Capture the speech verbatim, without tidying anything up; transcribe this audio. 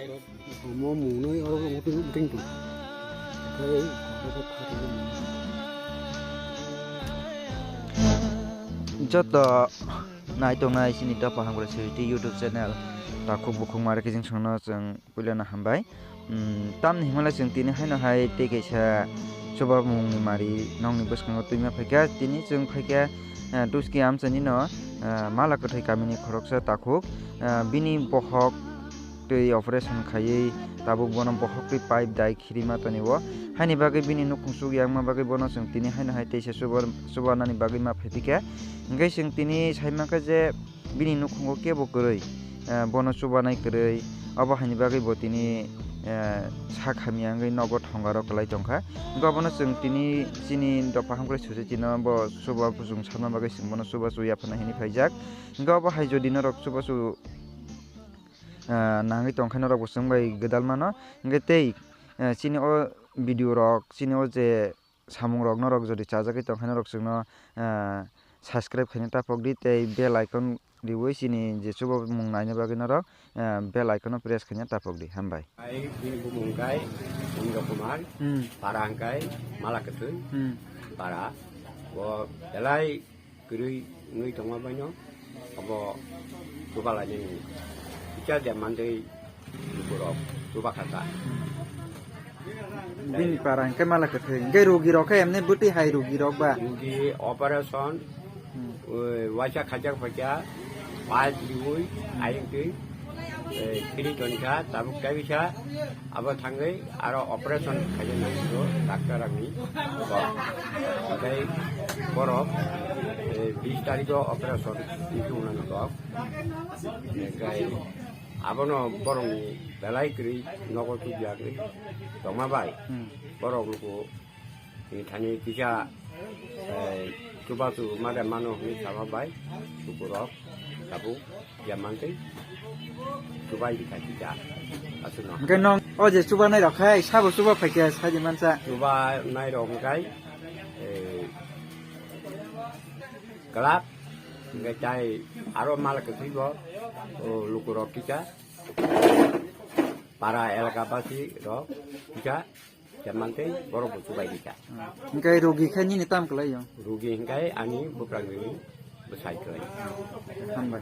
Omo mwnwi oro wngtwi wngtwi tong. Tei joto nai tongnai chini Dophang Hamkrai Society YouTube channel takhuk bukhuk mare khe chwng songno chwng puilano hambai. Umm, tamni hwnmale chwng tini haino hai tei kaisa chubamungni mari nokni bwskango twima phaikha. Tini chwng phaikha, eh, Tuski amchaini no, eh, Mala Kwthwi kamini khoroksa takhuk, eh, bini bohok twi operation khaiwi tabuk bono bohok twi pipe dai khirima tonio. Haini bagwi bini nukhung chukya wngma bagwi bono chwng tini haino hai teisa chuba-, chubanani bagwi ma phaipikha. Hwnkhe chwng tini saimankha je bini nukhungo kebo kwrwi, eh, bono chubanai kwrwi, obo haini bagwi bo tini, eh, sak hamya wngwi nogo thongaro kwlai tongkha. Hwnkhe obono chwng tini chini Dophang Hamkrai Society no bo chuba bujung sanma bagwi chwng bono chubachu yaphana hinwi phaijak. Hwnkhe obo hai jodi norok chubachu ah, nangwi tongkhe norok bo chwng bai gwdal mano. Hwnkhe tei, eh, chini o video rok, chini o je samung rok norok jodi chajagwi tongkhe norok chwngno, ah, subscribe khaina tapok di tei bell icon riwi chini je chubamung naina bagwi norok, ah, bell icon no press khaina tapok di. Hambai. Ai bini bumung kai Indra Kumar, Hmm. Para hwnkhe Mala Kwthwi, Hmm. Para. Bo belai kwrwi wngwi tongma baino obo chuba lainani kisa de mandwi lukurok chuba kha ta. Bini para hwnkhe Mala Kwthwi. Hwnkhe rugi rok khe emne bwtwi hai rugi rok ba? Rugi operation, Hmm. oi, waisa khaijak phaikha, pipe riwi, ayung twi, eh, khiri tonikha, tabuk kaibisa, abo thangwi aro operation khaina nango, doctor rokni. Hwnkhe borok, eh, bis tarikh o operation wngkhe unani kok. Hwnkhe abono borokni belai kwrwi nogo tubuyagwi tongma bai. Hmm. Borok luku Tini thani kisa, eh, chubachu made mano hwnwi sama bai, lukurok tabuk ya mantwi chubai bikha kisa. Aswkno. Hwnkhe nong o je chubanai rok khai sabo chuba phaikha saidi mansa. Chubanai rok hwnkhe, eh, kwlap, hwnkhe tai aro mal kwthwibo, o, lukurok kisa, para elaka basi rok kisa. Khe mantwi borok bo chubai rikha. Hwnkhe rugi khe nini tam kwlai o? Rugi hwnkhe ani buprang nini bwsai kwlai. Hambai.